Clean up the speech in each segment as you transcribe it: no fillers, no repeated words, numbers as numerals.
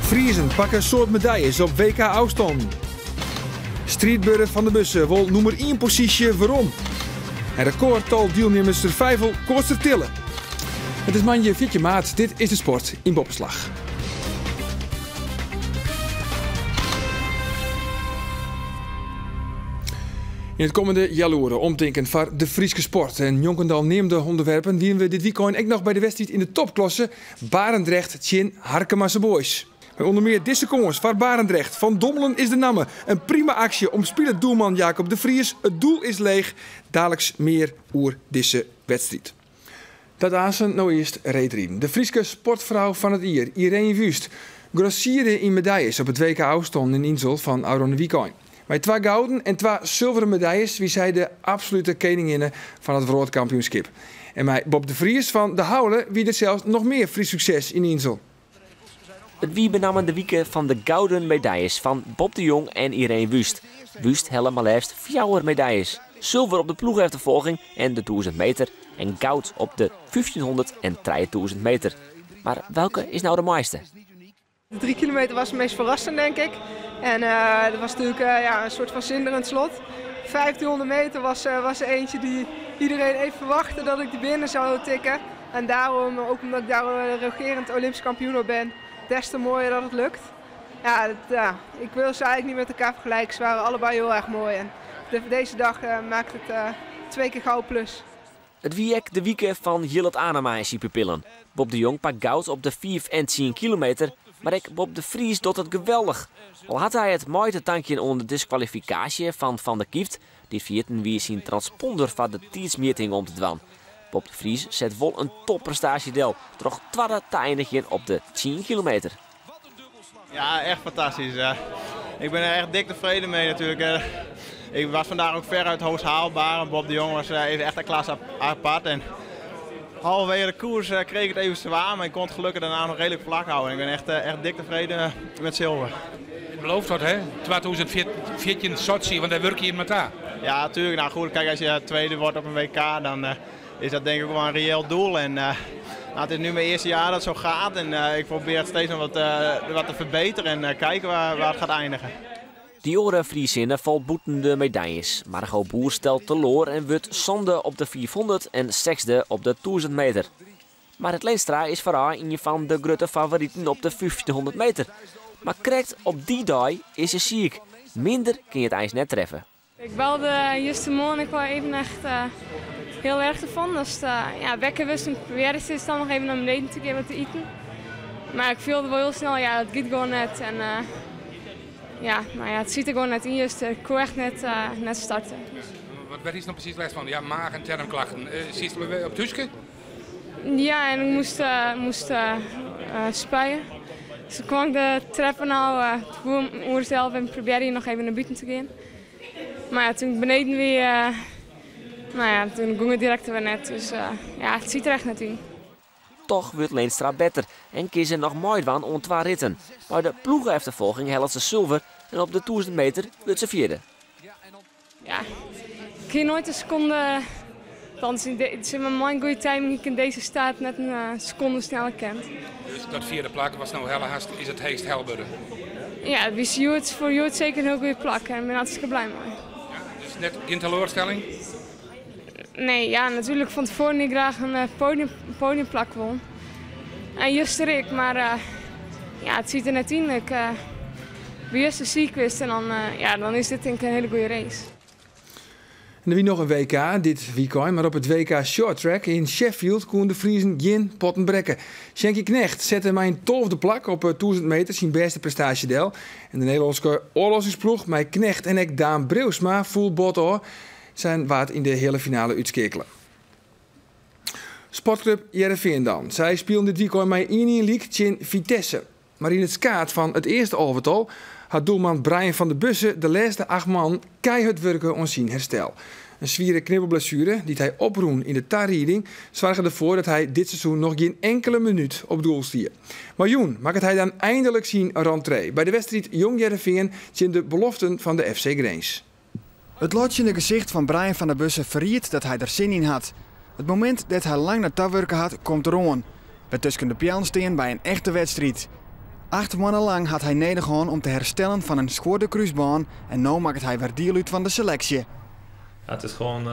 Friezen pakke soad medaljes op WK ôfstannen. Striidbere Van der Bussen wol nûmer ien posysje werom. En rekôrtal dielnimmers survival Koatstertille. It is moandei 14 maart, dit is de sport yn Boppeslach. Yn it kommende healoere omtinken foar de Fryske sport. En njonken de al neamde ûnderwerpen wiene we dit wykein ek noch by de wedstriid yn de topklasse Barendrecht tsjin Harkemase Boys. Mei ûnder mear dizze kâns foar Barendrecht. Van Dommelen is de namme. In prima aksje omspilet doelman Jacob de Vries. It doel is leech. Daliks mear oer dizze wedstriid. Dat aansen no earst reedriden. De Fryske sportfrou fan it jier, Ireen Wüst, grossierde yn medaljes op it WK ôfstannen yn Inzell fan ôfrûne wykein. Mei twa gouden en twa sulveren medaljes wie sy de absolute keninginne fan it wrâldkampioenskip. En mei Bob de Vries fan De Haule wie der sels noch mear Frysk sukses yn Inzell. It wie benammen de wike fan de gouden medaljes fan Bob de Jong en Ireen Wüst. Wüst helle mar leafst fjouwer medaljes, sulver op de ploechefterfolging en de 1000 meter en goud op de 1500 en 3000 meter. Mar welke is no de moaiste? De 3 kilometer was het meest verrassend, denk ik. En dat was natuurlijk ja, een soort van zinderend slot. 1500 meter was er eentje die iedereen even verwachtte dat ik die binnen zou tikken. En daarom, ook omdat ik daar regerend Olympisch kampioen op ben, des te mooier dat het lukt. Ja, ja, ik wil ze eigenlijk niet met elkaar vergelijken. Ze waren allebei heel erg mooi. En deze dag maakt het 2 keer goud plus. It wie ek de wike fan Jillert Anema en syn pupillen. Bob de Jong pakt goud op de 5 en 10 kilometer, mar ek Bob de Vries docht it geweldich. Al hat hy it mei te tankjen oan de diskwalifikaasje fan Van der Kieft, dy't ferjitten wie syn transponder foar de tiidsmjitting om te dwaan. Bob de Vries set wol in topprestaasje del troch twadde te einigjen op de 10 kilometer. Ja, echt fantastisch. Ik ben er echt dik tevreden mee natuurlijk. Ik was vandaag ook ver uit hoogst haalbaar. Bob de Jong was even echt een klas apart. En halverwege de koers kreeg ik het even zwaar, maar ik kon het gelukkig daarna nog redelijk vlak houden. Ik ben echt dik tevreden met zilver. Het belooft wat, hè? 2014 Sochi, want daar werk je in Mata. Ja, natuurlijk. Nou goed, kijk, als je tweede wordt op een WK, dan is dat denk ik ook wel een reëel doel. En het is nu mijn eerste jaar dat het zo gaat en ik probeer het steeds nog wat te verbeteren en kijken waar het gaat eindigen. Die oare Friezinne falt bûten de medailles. Margot Boer stelt teloar en wurdt sânde op de 500 en sechsde op de 1000 meter. Marrit Leenstra is foar har ien fan de grutte favoriten op de 1500 meter. Mar krekt op dy dei is se siik. Minder kin je it eins net treffe. Ik baalde justermorgen, ik was even echt heel erg ervan. Als het wekker was, toen probeerde ze dan nog even naar beneden te gaan wat te eten. Maar ik voelde wel heel snel, ja, het gaat gewoon net. En ja, nou ja, het ziet er gewoon net in, dus ik kon echt net starten. Wat is nou precies last van? Ja, maag- en termklachten. Zit je op het huisje? Ja, en ik moest spuien. Dus toen kwam ik de trappen nou het zelf en probeerde je nog even naar buiten te gaan. Maar ja, toen ik beneden weer, nou ja, toen ging het direct weer net. Dus ja, het ziet er echt net in. Toch wordt Leenstra beter en kies ze nog mooi van om 2 ritten. Bij de ploegeneftervolging helpt ze zilver en op de 1000 meter wordt ze vierde. Ja, ik kan nooit een seconde, want het is maar mijn goede timing, ik in deze staat net een seconde sneller kent. Dus dat vierde plak was nou helle haast, is het heest helberder? Ja, het is voor Joet zeker een heel goede plak en ik ben hartstikke blij mee. Ja, dus net geen teleurstelling? Nee, ja, natuurlijk van tevoren niet graag een podiumplak won. En juist ik, maar ja, het ziet er net in. Ik ben juist de ziek geweest en dan is dit denk ik een hele goede race. En er wie nog een WK dit weekend, maar op het WK Short Track in Sheffield koen de Friezen geen potten brekken. Sjinkie Knegt zette mijn 12e plak op 1000 meter, zijn beste prestatie del. En de Nederlandse oorlogsploeg, met Knegt en ek Daan Breeuwsma, full bot zijn waard in de hele finale uitskekelen. Sportclub Hearrenfean dan. Zij speelden dit weekend met 1-1 league tegen Vitesse. Maar in het skaat van het eerste elftal had doelman Brian van der Bussen de laatste 8 man keihard werken om zijn herstel. Een zwiere knibbelblessure die hij oproen in de tarieding zorgde ervoor dat hij dit seizoen nog geen enkele minuut op doel stier. Maar Joen maakt hij dan eindelijk zijn rentree bij de wedstrijd Jong Hearrenfean tegen de beloften van de FC Grins. Het lotje gezicht van Brian van der Bussen verriet dat hij er zin in had. Het moment dat hij lang naar werken had, komt er aan. We tussen de pian staan bij een echte wedstrijd. 8 moanne lang hat hy nedich hân om te herstellen fan in skuorde krúsbân en no makket hy wer diel út fan de seleksje. Ja, het is gewoon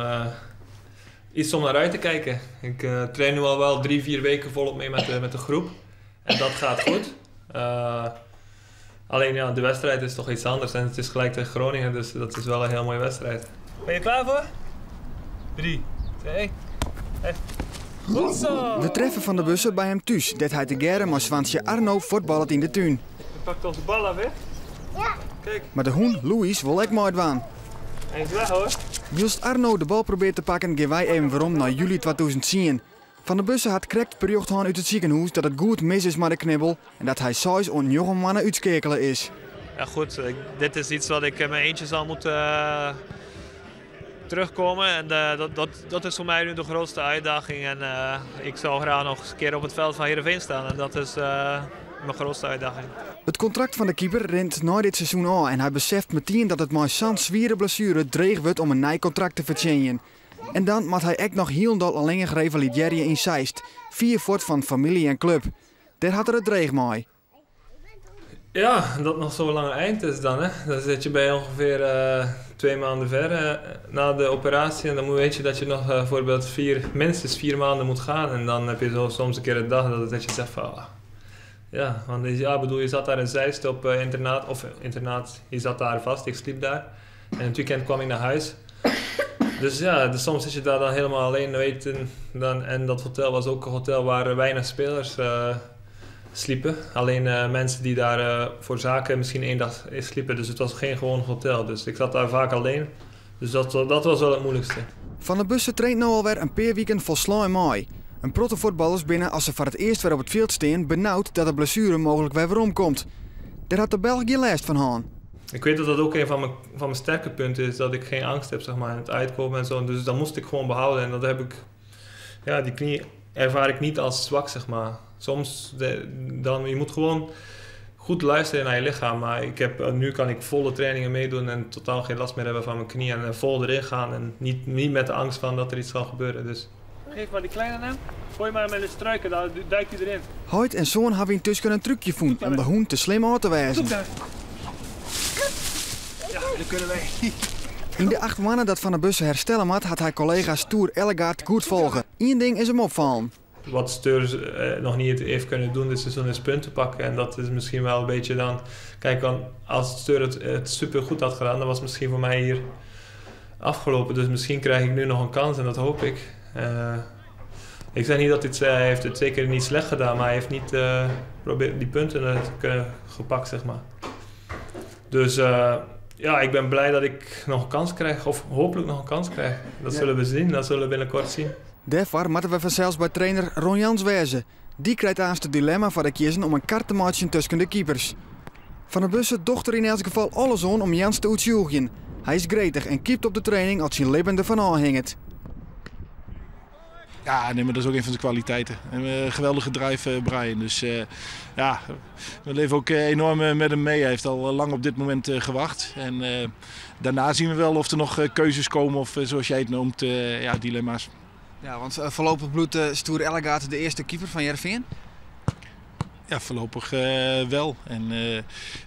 iets om naar uit te kijken. Ik train nu al wel 3, 4 weken volop mee met de groep. En dat gaat goed. Alleen ja, de wedstrijd is toch iets anders. En het is gelijk tegen Groningen, dus dat is wel een heel mooie wedstrijd. Ben je klaar voor? 3, 2, 1. Goed zo! We treffe Van der Bussen by him thús, dêr't hy tegearre mei soantsje Arno fuotballet yn de tún. Je pakt onze bal af, hè? Ja. Kijk. Mar de hûn Louis wol ek meidwaan. Hij is weg, hoor. Wylst Arno de bal probearret te pakken, geane wy even werom nei july 2010. Van der Bussen hat krekt berjocht hân út it sikehûs dat it goed mis is mei de knibbel en dat hy 6 oant 9 moanne útskeakele is. Ja goed, dit is iets wat ik in mijn eentje zal moeten terugkomen. En dat is voor mij nu de grootste uitdaging. En ik zou graag nog eens een keer op het veld van Heerenveen staan. En dat is mijn grootste uitdaging. It kontrakt fan de keeper rint nei dit seizoen ôf en hy beseft metien dat it mei sa'n swiere blessuere dreech wurdt om in nij kontrakt te fertsjinjen. En dan moat hy ek noch hielendal allinnich revalidearje yn Zeist, fier fuort fan famylje en klup. Dêr hat er it dreech mei. Ja, dat nog zo'n lange eind is dan. Hè? Dan zit je bij ongeveer 2 maanden ver na de operatie. En dan weet je dat je nog bijvoorbeeld minstens 4 maanden moet gaan. En dan heb je zo soms een keer een dag dat je zegt van... Ah, ja, want ja, bedoel, je zat daar in Zeist op internaat, of internaat, je zat daar vast, ik sliep daar. En het weekend kwam ik naar huis. Dus ja, dus soms zit je daar dan helemaal alleen, weet, en dat hotel was ook een hotel waar weinig spelers sliepen. Alleen mensen die daar voor zaken misschien één dag sliepen. Dus het was geen gewoon hotel. Dus ik zat daar vaak alleen. Dus dat was wel het moeilijkste. Van der Bussen traint no alwer in pear wiken folslein mei. In protte fuotballers binne as se foar it earst wer op it fjild stean benaud dat de blessuere mooglik wer weromkomt. Dêr hat de Belch gjin lêst fan hân. Ik weet dat dat ook een van mijn sterke punten is, dat ik geen angst heb, zeg maar, in het uitkomen en zo. Dus dat moest ik gewoon behouden. En dat heb ik, ja, die knie ervaar ik niet als zwak, zeg maar. Soms, dan, je moet gewoon goed luisteren naar je lichaam. Maar nu kan ik volle trainingen meedoen en totaal geen last meer hebben van mijn knie. En vol erin gaan en niet met de angst van dat er iets zal gebeuren. Dus. Geef maar die kleine naam. Gooi maar met de struiken, dan duikt hij erin. Heit en soan hawwe yntusken in trúkje fûn om de hûn te slim ôf te wêzen. Ja, dat kunnen wij. Yn de 8 moanne dat Van der Bussen herstelle moat, hat hy kollega Stoer Ellegaard goed folge. Ien ding is him opfallen. Wat Steur nog niet heeft kunnen doen dit seizoen is punten pakken. En dat is misschien wel een beetje dan... Kijk, want als Steur het super goed had gedaan, dan was het misschien voor mij hier afgelopen. Dus misschien krijg ik nu nog een kans en dat hoop ik. Ik zeg niet dat hij heeft het zeker niet slecht gedaan, maar hij heeft niet probeerd die punten te kunnen gepakt, zeg maar. Dus ja, ik ben blij dat ik nog een kans krijg, of hopelijk nog een kans krijg. Dat zullen we zien, dat zullen we binnenkort zien. Dêrfoar moatte we fansels by trainer Ron Jans wêze. Dy krijt aanst it dilemma foar de kiezzen om in kar te meitsjen tusken de keepers. Van der Bussen docht der yn elts gefal alles oan om Jans te oertsjûgjen. Hy is gretich en keept op de training as syn libben derfan ôfhinget. Ja, nee, maar dat is ook een van zijn kwaliteiten. En een geweldige drive, Brian. Dus ja, we leven ook enorm met hem mee. Hij heeft al lang op dit moment gewacht. En daarna zien we wel of er nog keuzes komen of zoals jij het noemt, ja, dilemma's. Ja, want foarlopich bliuwt Stoer Ellegaard de earste keeper fan Hearrenfean. Ja, voorlopig wel. En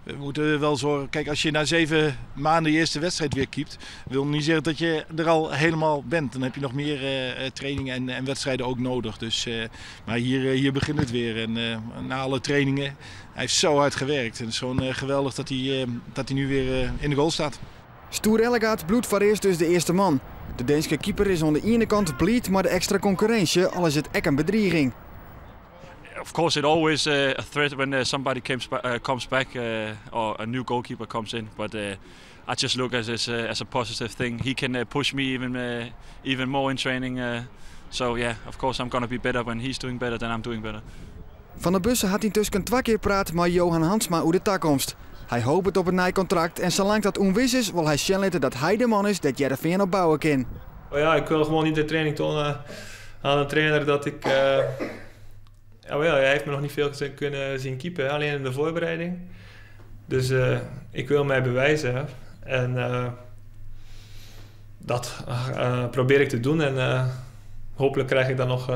we moeten wel zorgen. Kijk, als je na 7 maanden je eerste wedstrijd weer keept, wil niet zeggen dat je er al helemaal bent. Dan heb je nog meer trainingen en wedstrijden ook nodig. Dus, maar hier begint het weer. En na alle trainingen, hij heeft zo hard gewerkt. En het is gewoon geweldig dat hij nu weer in de goal staat. Stoer Ellegaard bliuwt foarearst dus de earste man. De Deenske keeper is oan de iene kant bliid mei de ekstra konkurrinsje, al is it ek in bedriging. Of course, it always a threat when somebody comes back or a new goalkeeper comes in. But I just look at it as a positive thing. He can push me even more in training. So yeah, of course I'm gonna be better when he's doing better than I'm doing better. Van der Bussen hat yntusken twa kear praat mei Johan Hansma oer de takomst. Hy hopet op in nij kontrakt en salang't dat ûnwis is, wol hy sjen litte dat hy de man is dêr't Hearrenfean op bouwe kin. Oh ja, ik wil gewoon niet de training tonen aan de trainer dat ik... Ja, wel, hij heeft me nog niet veel kunnen zien keepen, alleen in de voorbereiding. Dus ik wil mij bewijzen en dat probeer ik te doen. En hopelijk krijg ik dan nog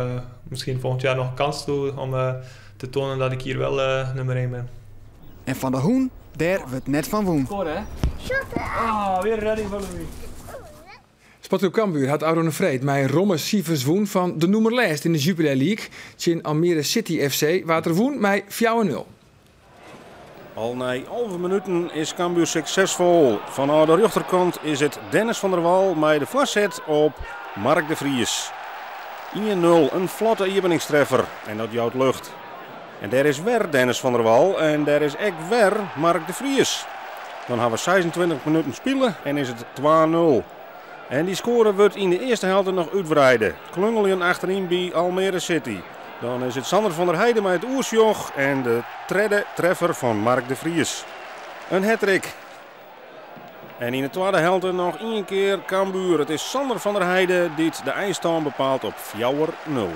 misschien volgend jaar nog een kans toe om te tonen dat ik hier wel nummer 1 ben. En fan de hûn, dêr wurdt net fan wûn. Oh, weer redding van Louis. Sportclub Cambuur hat ôfrûne freed mei romme sifers wûn fan de nûmer lêst yn de Jupiler League. Tsjin Almere City FC waard der wûn mei 4-0. Al nei 11 minuten is Cambuur suksesfol. Fanôf de rjochterkant is it Dennis van der Wal mei de foarset op Mark de Vries. 1-0, in flotte iepeningstreffer en dat jout lucht. En dêr is wer Dennis van der Wal en dêr is ek wer Mark de Vries. Dan hawwe we 26 minuten spile en is it 2-0. En dy skoare wurdt yn de earste helte noch útwreide. Klungeljen achteryn by Almere City. Dan is it Sander van der Heide mei it oersjoch en de tredde treffer fan Mark de Vries. In hattrick. En yn de twadde helte noch ien kear Cambuur. It is Sander van der Heide dy't de einstân bepaalt op 4-0. De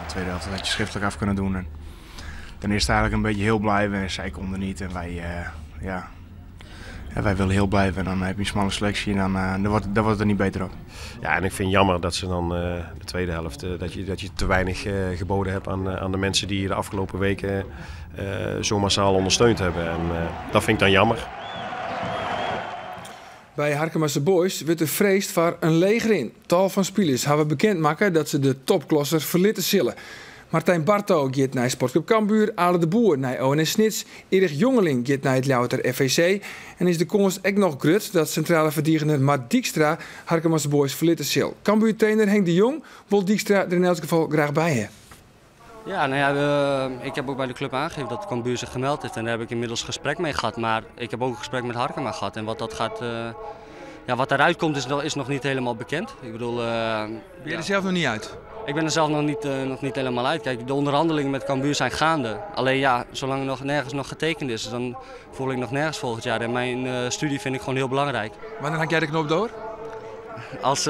tweede helft had je schriftelijk af kunnen doen. En ten eerste eigenlijk een beetje heel blijven en zij konden niet. En wij, ja, ja, wij willen heel blijven. En dan heb je een smalle selectie en dan wordt het er niet beter op. Ja, en ik vind jammer dat ze dan de tweede helft, dat je te weinig geboden hebt aan de mensen die je de afgelopen weken zo massaal ondersteund hebben. En dat vind ik dan jammer. By Harkemase Boys wurdt der freesd foar in leechrin. Tal fan spilers hawwe bekend makke dat se de topklasser ferlitte sille. Martijn Barto giet nei Sportclub Cambuur, Ale de Boer nei ONS Snits, Erich Jongeling giet nei it Ljouwerter FVC en is de kâns ek noch grut dat sintrale ferdigener Mart Dijkstra Harkemase Boys ferlitte sil. Cambuur-trainer Henk de Jong wol Dijkstra der yn elts gefal graach by ha. Ja, nou ja, ik heb ook bij de club aangegeven dat Cambuur zich gemeld heeft en daar heb ik inmiddels gesprek mee gehad. Maar ik heb ook een gesprek met Harkema gehad en wat dat gaat, ja, wat daaruit komt is nog niet helemaal bekend. Ik bedoel, Ben je er zelf nog niet uit? Ik ben er zelf nog niet helemaal uit. Kijk, de onderhandelingen met Cambuur zijn gaande. Alleen ja, zolang er nog nergens nog getekend is, dan voel ik nog nergens volgend jaar. En mijn studie vind ik gewoon heel belangrijk. Wanneer hak jij de knoop door? Als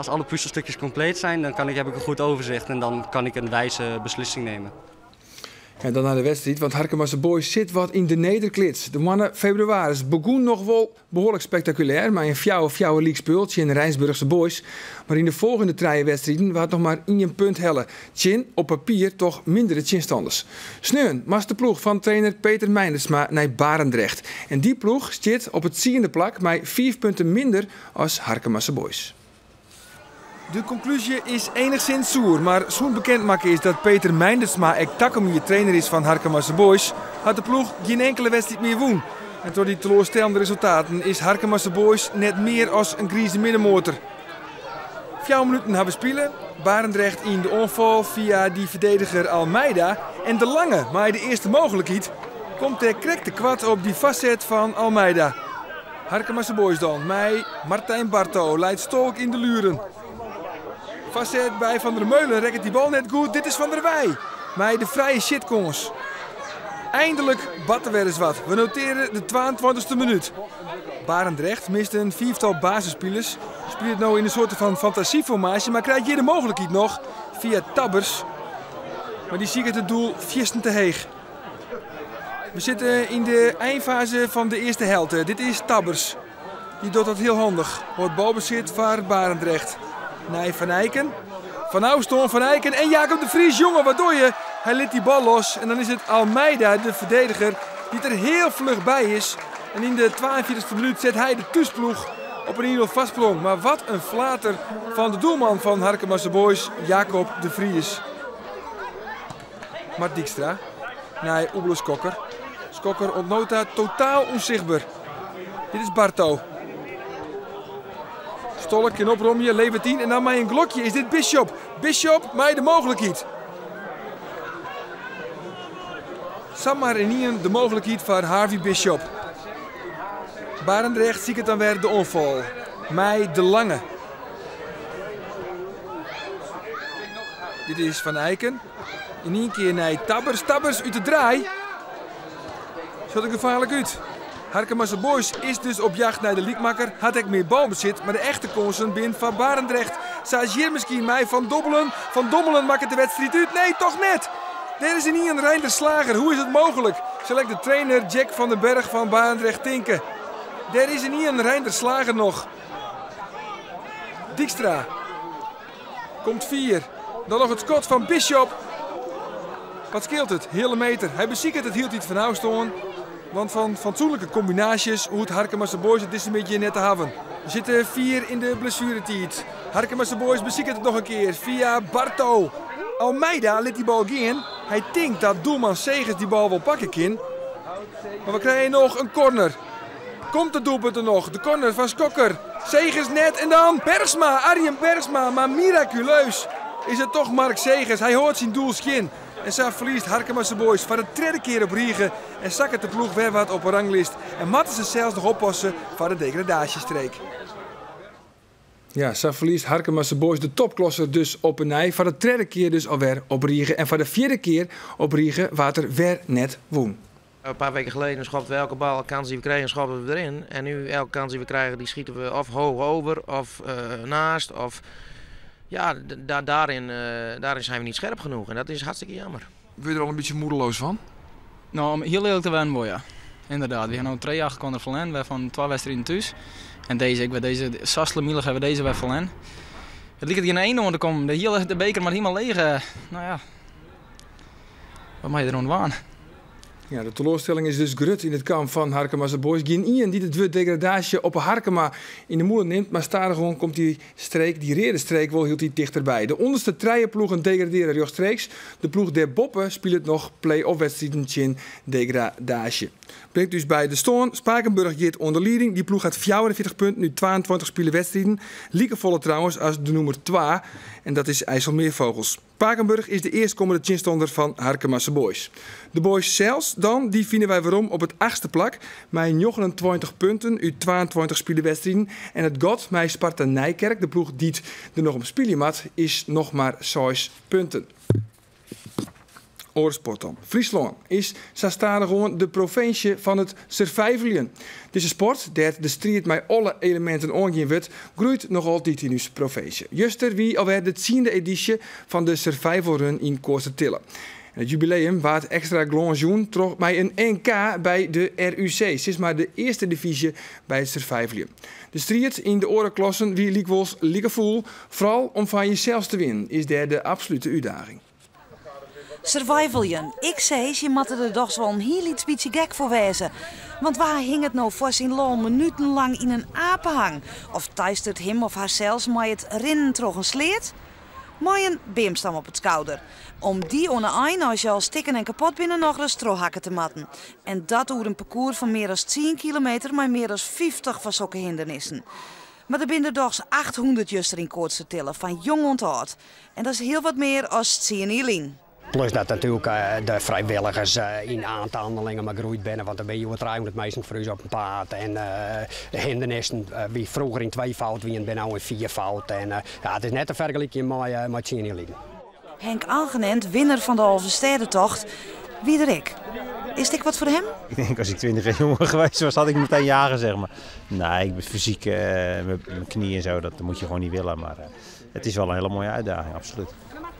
alle puzzelstukjes compleet zijn, dan heb ik een goed overzicht en dan kan ik een wijze beslissing nemen. Ja, dan nei de wedstriid, want Harkemase Boys sit wat yn de nederklits. De moanne febrewaris begûn noch wol behoarlik spektakulêr, mei in 4-4 lykspul tsjin Rijnsburgse Boys. Mar yn de folgjende trije wedstriden waard noch mar ien punt helle. Tsjin op papier dochs mindere tsjinstanners. Sneon moast de ploech fan trainer Peter Meindertsma nei Barendrecht. En dy ploech stiet op it tsiende plak mei 5 punten minder as Harkemase Boys. De konklúzje is enigszins soer, mar sûnt bekend makke is dat Peter Meindertsma ek takom jier trainer is fan Harkemase Boys, hat de ploech gjin inkelde wedstriid mear wûn. En troch dy teloarstellende resultaten is Harkemase Boys net mear as in grize middenmotor. 4 minuten hawwe we spile. Barendrecht yn de oanfal fia dy ferdigener Almeida. En De Lange, mei de earste mooglikheid, komt der krekt te koart op dy foarset fan Almeida. Harkemase Boys dan, mei Martijn Barto, leit Stolk yn de luren. Foarset by Van der Meulen, rekket dy bal net goed. Dit is Van der Wij, mei de frije sjitkâns. Einlik bart der wer ris wat. We notearje de 22e minút. Barendrecht mist in fiiftal basisspilers. Spilet no yn in soarte fan fantasyformaasje, mar krijt hjir de mooglikheid noch fia Tabbers. Mar dy siket it doel fierstente heech. We sitte yn de einfaze fan de earste helte. Dit is Tabbers. Dy docht dat hiel handich. Hâldt balbesit foar Barendrecht. Nei Van Eycken. Van Ouston, Van Eycken en Jacob de Vries. Jonge, wat doch je? Hy lit dy bal los. En dan is it Almeida, de ferdigener, dy't der hiel fluch by is. En yn de 42e minút set hy de thúsploech op in 1-0 foarsprong. Mar wat in flater fan de doelman fan Harkemase Boys, Jacob de Vries. Mart Dijkstra nei Oebele Skokker. Skokker oant no ta totaal ûnsichtber. Dit is Barto. Stolk kin opromje, leveret yn en dan mei in glokje is dit Bishop. Bishop mei de mooglikheid. Samar ynienen de mooglikheid foar Harvey Bishop. Barendrecht siket dan wer de oanfal. Mei De Lange. Dit is Van Eycken. Yn ien kear nei Tabbers. Tabbers út de draai. Sjocht der gefaarlik út. Harkemase Boys is dus op jacht nei de lykmakker. Hat ek mear balbesit, mar de echte kânsen binne foar Barendrecht. Sa as hjir miskien mei Van Dobbelen. Van Dommelen makket de wedstriid út. Nee, dochs net. Dêr is ynienen Reinder Slager. Hoe is it mooglik? Sil ek de trainer Jack van den Berg fan Barendrecht tinke. Dêr is ynienen Reinder Slager noch. Dijkstra. Komt fier. Dan noch it skot fan Bishop. Wat skeelt it? Heale meter. Hy besiket it hieltyd fan ôfstân. Want fan fatsoenlike kombinaasjes hoecht Harkemase Boys it dizze middei net te hawwen. We sitte fier yn de blessueretiid. Harkemase Boys besiket it noch in kear fia Barto. Almeida lit dy bal gean. Hy tinkt dat doelman Segers dy bal wol pakke kin. Mar we krije noch in corner. Komt it doelpunt der noch? De corner fan Skokker. Segers net en dan Bergsma, Arjen Bergsma. Mar mirakuleus is it toch Mark Segers. Hy hâldt syn doel skjin. En sa ferliest Harkemase Boys foar de tredde kear op rige en sakket de ploech wer wat op 'e ranglist en moatte se sels noch oppasse foar de degradaasjestreek. Ja, sa ferliest Harkemase Boys de topklasse dus op 'e nij. Foar de tredde kear dus alwer op rige en foar de fjirde kear op rige waard der wer net wûn. Een paar weken geleden schopten we elke bal, kans die we kregen, schoppen we erin. En nu elke kans die we krijgen, die schieten we of hoog over of naast. Of, ja, daarin zijn we niet scherp genoeg en dat is hartstikke jammer. Word je er al een beetje moedeloos van? Nou, om heel eerlijk te zijn, wel ja. Inderdaad, we hebben nu 2 jaar gekomen verlenen, waarvan 2 wedstrijden thuis. En deze, ik weet deze, Sasle hebben we deze bij verlenen. Het lijkt het geen één om te komen, de hele de beker maar helemaal leeg. Nou ja, wat moet je er aan? Ja, de teleurstelling is dus grut in het kamp van Harkemase Boys. Geen ien die het woord degradatie op Harkema in de moeder neemt, maar stadiger komt die streek, die rede streek, wel heel iets dichterbij. De onderste ploegen degraderen rechtstreeks. De ploeg der Boppen speelt nog play-off wedstrijden in degradatie. Brengt dus bij de Stoorn. Spakenburg gaat onder leiding. Die ploeg had 44 punten, nu 22 spelen wedstrijden. Liekevolle trouwens als de nummer 2. En dat is IJsselmeervogels. Spakenburg is de eerstkomende tjinstander van Harkemase Boys. De Boys zelfs dan, die vinden wij waarom op het 8e plak. Met 29 punten uit 22 spelen En het gat met Sparta Nijkerk, de ploeg die er nog om spelen mat, is nog maar 6 punten. Oorsport dan. Friesland is gewoon de provincie van het survivalen. Deze sport, der de strijd met alle elementen omgaan wordt, groeit nog altijd in onze provincie. Juster wie alweer de 10e editie van de Survival Run in Kootstertille. En het jubileum waard extra glonjoen trok bij een NK bij de RUC. Sinds maar de eerste divisie bij het survivalen. De strijd in de orenklassen wie liekwols liekevoel, vooral om van jezelf te winnen, is daar de absolute uitdaging. Survivaljen. Ik zei, je moet er toch wel een heel iets beetje gek voor wezen. Want waar hing het nou voor zijn lol minutenlang in een apenhang? Of teistert hem of haarzelfs maar het rinnen troch een sleet? Mooi een beemstam op het schouder. Om die onder een als je al stikken en kapot binnen nog eens hakken te matten. En dat over een parcours van meer dan 10 kilometer, maar meer dan 50 van zulke hindernissen. Maar er binnen toch 800 juster in Kootstertille, van jong onthoud. En dat is heel wat meer als 10 Plus dat natuurlijk de vrijwilligers in aantalingen maar groeit binnen, want dan ben je wat 300 mensen voor op een paard. En de hindernissen, wie vroeger in tweevoud, wie ben nou in viervoud. En ja, het is net te vergelijken met 10 Henk Angenent, winnaar van de Alverstedentocht, wie er ik? Is dit wat voor hem? Ik denk als ik 20 jaar jonger geweest was, had ik meteen ja gezegd. Maar nee, ik ben fysiek, mijn knie en zo, dat moet je gewoon niet willen. Maar het is wel een hele mooie uitdaging, absoluut.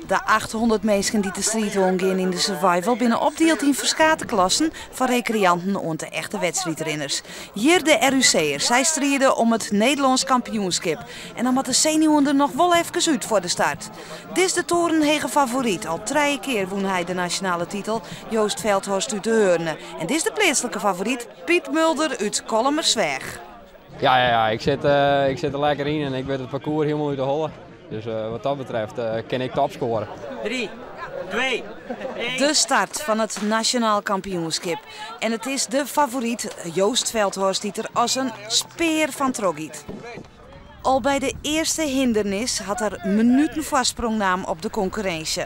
De 800 mensen die de street gaan in de survival binnen opdeeld in verschillende klassen van recreanten en de echte wedstrijdrenners. Hier de RUC'ers, zij strijden om het Nederlands kampioenschap. En dan moet de senioren er nog wel even uit voor de start. Dit is de torenhege favoriet. Al 3 keer won hij de nationale titel, Joost Veldhorst uit de Heurne. En dit is de plaatselijke favoriet, Piet Mulder uit Kollumerzweag. Ja, ik zit er lekker in en ik weet het parcours helemaal uit de holle. Dus wat dat betreft kan ik topscoren. 3, 2, 1. De start van het nationaal kampioenschap. En het is de favoriet Joost Veldhorst die er als een speer van trok. Al bij de eerste hindernis had er minuten voorsprong naam op de concurrentie.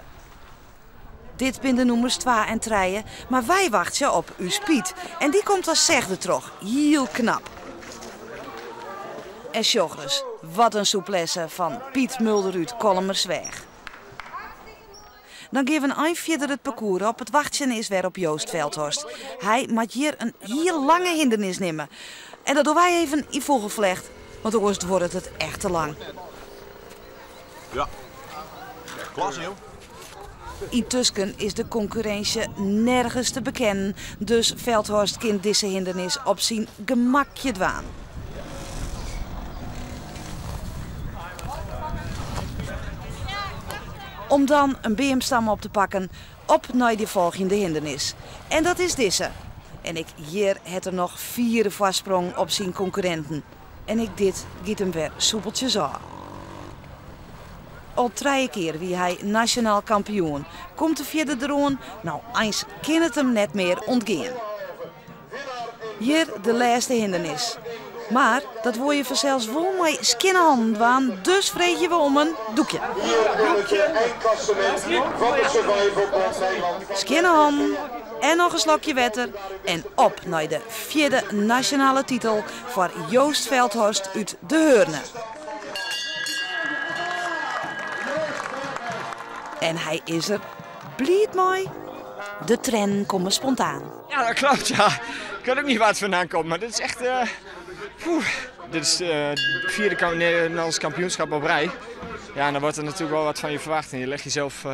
Dit binnen de noemers 2 en 3, maar wij wachten op Us Piet. En die komt als zegde trog. Heel knap. En sjogres, wat een souplesse van Piet Mulder uit Kollumerzweag. Dan geven we een verder het parcours op. Het wachtje is weer op Joost Veldhorst. Hij moet hier een heel lange hindernis nemen. En dat doen wij even in vogelvlecht, want anders wordt het echt te lang. Ja, klasse joh. Intussen is de concurrentie nergens te bekennen. Dus Veldhorst kind deze hindernis op zijn gemakje dwaan. Om dan een beemstam op te pakken op naar de volgende hindernis. En dat is deze. En ek hjir hat er noch fiere foarsprong op syn konkurrinten. En ek dit giet him wer soepeltsjes ôf. Al trije kear wie hy nasjonaal kampioen. Komt de fjirde deroan? No, eins kin it him net mear ûntgean. Hjir de lêste hindernis. Mar dat wol je fansels wol mei skjinne hannen dwaan, dus freegje we om in doekje. Skjinne hannen en noch in slokje wetter en op nei de fjirde nasjonale titel foar Joost Veldhorst út De Heurne. En hy is der bliid mei. De triennen komme spontaan. Ja, dat klopt, ja. Ik weet ook niet waar het vandaan komt, maar dit is echt... poeh. Dit is het vierde Nederlands kampioenschap op rij. Ja, en dan wordt er natuurlijk wel wat van je verwacht. En je legt jezelf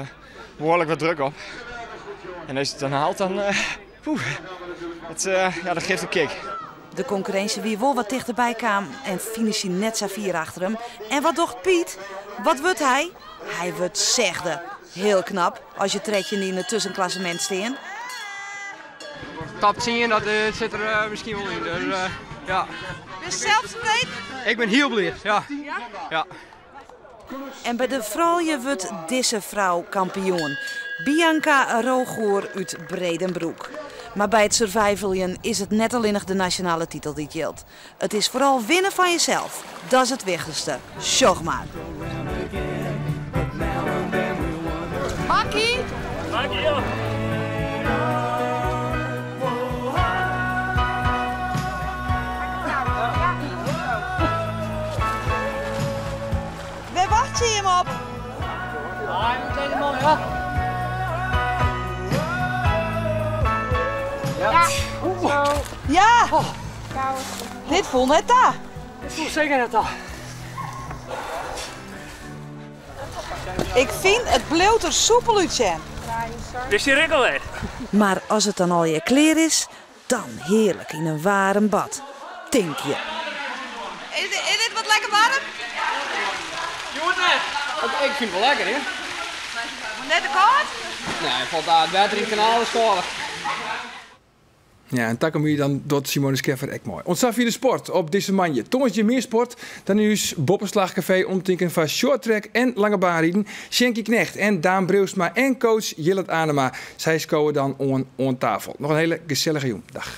behoorlijk wat druk op. En als je het dan haalt, dan... poeh, ja, dat geeft een kick. De konkurrinsje wie wol wat tichterby kaam en finishe net sa fier achter him. En wat docht Piet? Wat wurdt hy? Hy wurdt sechde. Hiel knap as je trettjinde yn it tuskenklassemint stean. Top 10, dat sit der miskien wol yn. Dus ja. Bist sels tefreden? Ik bin hiel bliid, ja. Ja. En by de froulju wurdt dizze frou kampioen. Bianca Rogoer út Breedenbroek. Mar by it survivaljen is it net allinnich de nasjonale titel dy't jildt. It is foaral winne fan jesels. Dat is it wichtichste. Sjoch mar. Makkie! Makkie, joh. Wêr wachtsje jim op? Ja. Ja. Ja. Dit foel net ta. Dit foel seker net ta. Ik fyn it bliuwt der soepel útsjen. Is dy rikkel wer? Mar as it dan allegear klear is, dan hearlik yn in waarm bad, tink je. Is dit wat lekker waarm? Hjoed net. Ik fyn it wol lekker, hear. Net te kâld? Nee, falt ta. It wetter yn it kanaal is kâld. Ja, en takom jier dan docht Simone Scheffer ek mei. Oant safier de sport op dizze moandei. Tongersdei mear sport, dan yn ús Boppeslachkafee omtinken foar shorttrack en langebaanriden. Sjinkie Knegt en Daan Breeuwsma en coach Jillert Anema. Sy skowe dan oan oan tafel. Noch in hiele gesellige jûn. Dag.